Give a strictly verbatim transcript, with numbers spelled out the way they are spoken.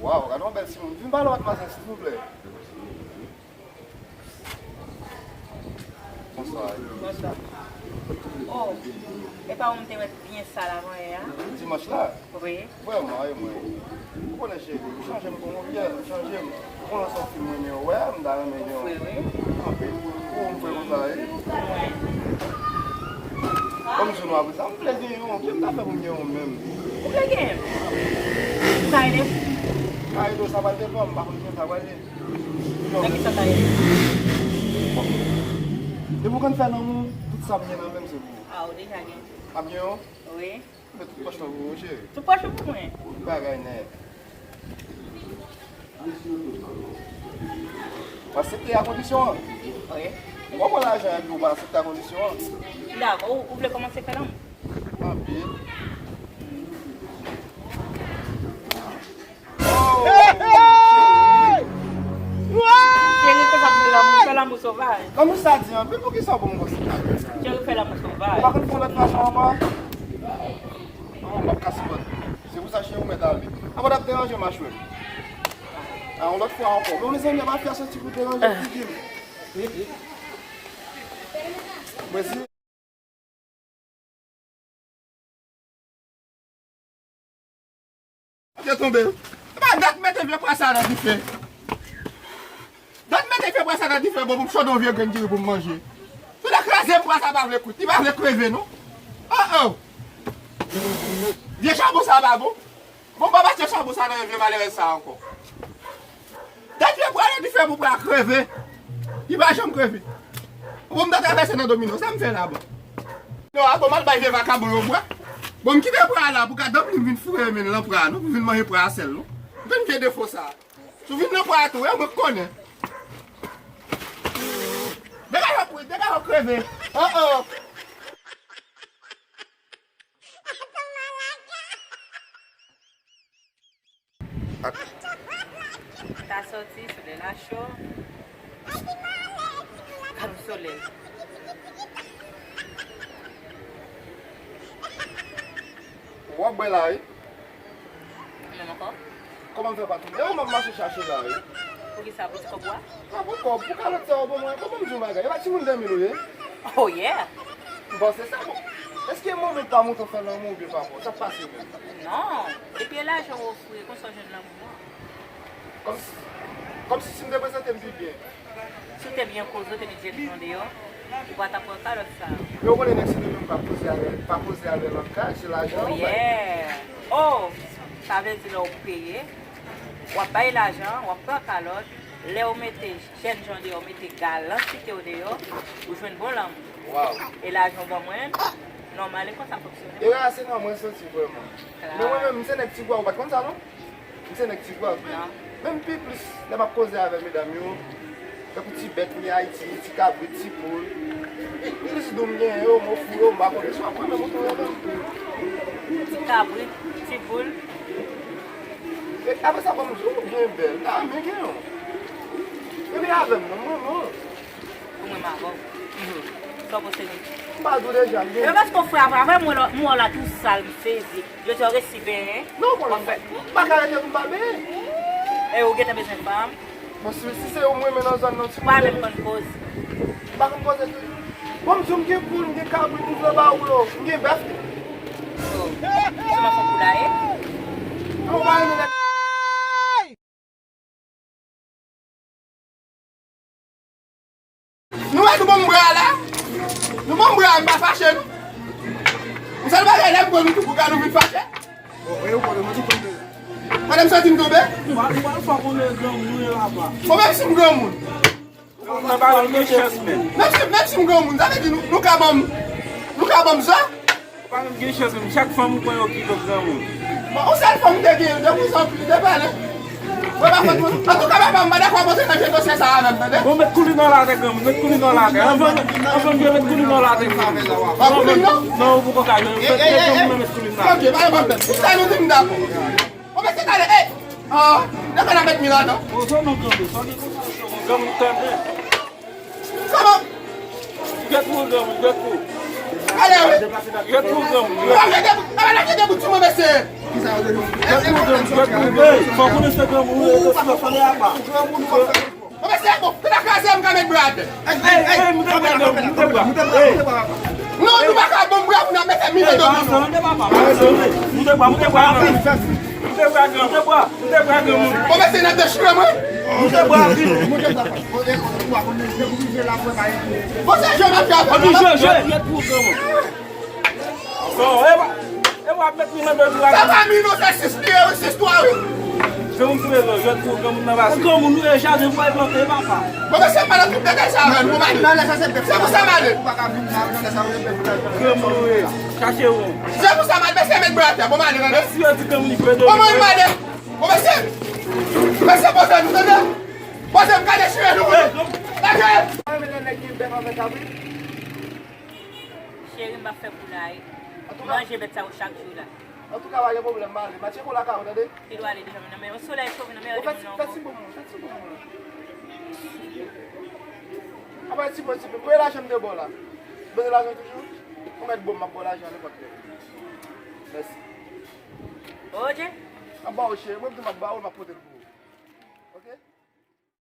Waw, gade yon bèl timoun. Vin pale w ak madmwazèl, silvouplè. Bonswa. Bonswa. Oh, e pa ou m te wè byen sal avan yè a? Dimanch la? Wi. Vrèman, e mwen. Ou konnen, cheri, ou chanje m pou yon vyèl, ou chanje m. Ou konnen se yon fi m renmen wè, m ta renmen gen yon. Wi, wi. Anpil. Ou m fè konsa, wi. Wi. Kòm di nou apre sa, m vle gen yon. Ki m ta fè pou m gen yon menm? Ou vle gen? Sa ede? Sa ede, sa pral depann, m pa konn kijan sa pral ye. Nan ki sa sa ye? Bon. Depi w konn fè lanmou, tout sa m gen nan menm se pou ou. A, ou deja gen. M ap gen yon? Wi. Men tout pòch lan pou ou, cheri. Tout pòch lan pou mwen? Tout bagay nèt. W aksepte a kondisyon an? Wi. Ou pa pran lajan epi ou pa aksepte a kondisyon an? Dakò, ou, ou vle kòmanse fè lanmou? Anpil. Cheri, fè sa pou lanmou, fè lanmou sovaj. Lanmou sa di anpil, poukisa w ban m konsa? Cheri, fè lanmou sovaj. Ou pa konn fè lòt fason ankò? Non, m ap kase kòd. Se pou sa, cheri, ou mèt ale. Apa w t ap deranje m a chwè m? A, yon lòt fwa ankò. Bon, mezanmi, apa fè soti pou deranje figi m. Mwen si Te tonbe. Epa dat mete vye pwa sa nan dife. Dat mete vye pwa sa nan dife, bon, pou m chode yon vye grenn diri pou m manje. Tout la kraze pwa sa pa vle kwit, li pa vle kreve, non. Oh, oh. Vye chabon sa pa bon. Bon, pa pase chabon sa nan vye malerèz sa ankò. Dat vye pwa la dife pou pwa kreve. Li pa janm kreve. Bon, m ta travèse nan domino. Sa m fè la, bon? Non, a bon, m al bay vye vakabon yon pwa. Bon, m kite pwa la pou ka danm li vin foure men l nan pwa, non, pou vin manje pwa a sèl, non. M vin vye defo sa. Si w vin nan pwa a tou, e mwen k konnen. Degaje w, degaje w kreve. Oh, oh. Ta sòti, solèy la cho. Gad yon solèy. W ap bwè la, wi. Menm ankò? Kòman m fè pa tounen? E ou m ap mache chache la, wi. Poukisa? Pou ti kòb ou a? Pa pou kòb, pou kalòt sa yo ban mwen. Kòman m di yon bagay? E pa timoun dèmi nou ye? Oh, yeah! M panse sa, bon. Èske manman pa montre w fè lanmou oubyen papa w? Sa k pase menm? Non. Depi e lajan w ofri, konsa w jwenn lanmou an. Kòmsi, kòmsi si m te prezante m pi byen. Si w te byen poze, w te met jèn jan deyò, ou pa t ap pran kalòt sa. Men ou konnen nèg si nou menm pa poze avè, pa poze avè lòt ka, se lajan ou bay. Oh, yeah. Oh, sa vle di lè w peye, w ap bay lajan, w ap pran kalòt, lè w mete jèn jan deyò, w mete galantite w deyò, ou jwenn bon lanmou. Waw. E lajan w ban mwen, nòmal, e konsa fonksyone. Erè a se nan mwen soti vrèman. Kla. Men mwen menm, m se nèg Tigwav, ou pa t konn sa non? M se nèg Tigwav. Non. Men m pi plis, lè m ap koze avè medam yo, tankou ti bèt, ni Ayiti, ti kabrit, ti poul. Plis dou m genyen yo, m ofri yo, m pa konnen si w ap renmen m ou tou renmen m. Ti kabrit, ti poul. E apre sa, ban m di w, ou byen bèl. A, men gen yon. Epi avè m, non, mwen, non. Ou menm avè w. Sa w posede? M pa di w deja, m gen. E paske w fè apre, apre mwen la, m wè w la tou sal, m sezi. Jodi a w resi benyen. Non, w konnen m pa ka rete pou m pa benyen. E ou gentan bezwen fanm? Bon, si, si se ou m renmen nan zòn nan, ti. Pa menm konn koze. M pa konn koze tou. Bon, m di w m gen poul, m gen kabrit, m vle ba ou yo, m gen bèf tou. Oh, se m ap fè poulaye? Non, w pa renmen nèg. Nou wè nou ban m bra la? Nou ban m bra, m pa fache, non. Yon sèl bagay, lè m pran nou tou pou gade nou vin fache. Bon, e ou konnen mwen tou tonbe. Konnen m santi m tonbe? Ou pa, ou pa fò konnen granmoun yo apa. Bon, menm si m granmoun. Nan bagay gen chans, men. Menm si, menm si m granmoun, sa vle di nou, nou ka ban m, nou ka ban m sa? Pa menm gen chans menm, chak fanm ou pran yo kite w granmoun. Bon, yon sèl fanm m te gen, de plus en plus, de pale. Mwen pa fòt mwen. Antouka, papa, m pa dakò pou se nan jan dosye sa a menm, tande? Bon, met koulin nan latè, granmoun, met koulin nan latè. Anvan, anvan m met koulin nan latè, granmoun. Pa koulin, non? Non, ou poko ka jwenn. Met, met granmoun nan met koulin nan. Ok, pa gen pwoblèm. Pou sa nou di m dakò. Bon, mesye, tande, ey! Ah, dakò, n a met mi ladan. Bon, sa non, granmoun, sa non, granmoun, tande. Kòman? Gèt pou granmoun, gèt pou. Ale, wi. Gèt pou granmoun, gèt pou. Gade, gade, gade, gade, gade, gade, mesye. Fò konnen se granmoun ou ye, se fanmi apa. Bon, mesye, bon, pou ta kraze m ka met bra atè. Ey, ey, ey, moute bra, moute bra. Ey. Non, nou pa ka ban m bra pou n ap mete m mitan domino. Moute bra, moute bra, moute bra, moute bra, granmoun. Bon, mesye, n ap dechire mwen. Moute bwa, vin. Bon, se jwe m ap jwe avè w. Jwe, jwe. Bon, e pa, e pa met li nan de dwa. Sa pa mi non, se sis li ye, sis twa, wi. Granmoun sou rezo, jwèt pou granmoun nan pase. Granmoun, nou e jaden pou al plante, papa. Bon, mesye, pa nan tout detay sa avè nou, bon, m ale. Se pou sa m ale. Granmoun, wi. Chache ou. Se pou sa m ale, mesye, met bra atè, bon, m ale, tande. Si yo di granmoun, li jwe do. Bon, mwen, m ale. Bon, mesye. Mesye, poze nou, tande. Poze m ka dechire nou. Lage! Mwen renmen lè nèg gen bèf avèk kabrit. Cheri, m ap fè poulay. Antouka, manje bèt sa yo chak jou la. Antouka, pa gen pwoblèm, m ale. Matye kou lakay ou, tande? Li dwe ale deja, men yon solèy chofe nan merde moun nan ankò. Fè ti bon moun, fè ti bon moun. Apa ti bon, ti bon. Voye lajan m de bò la. Bezwen lajan toujou? Ou mèt bon, m ap ba w lajan nenpòt lè. Mèsi. Ok. M ap ba w, cheri. Mwen, m ap ba w, m ap pote l pou ou. Ok?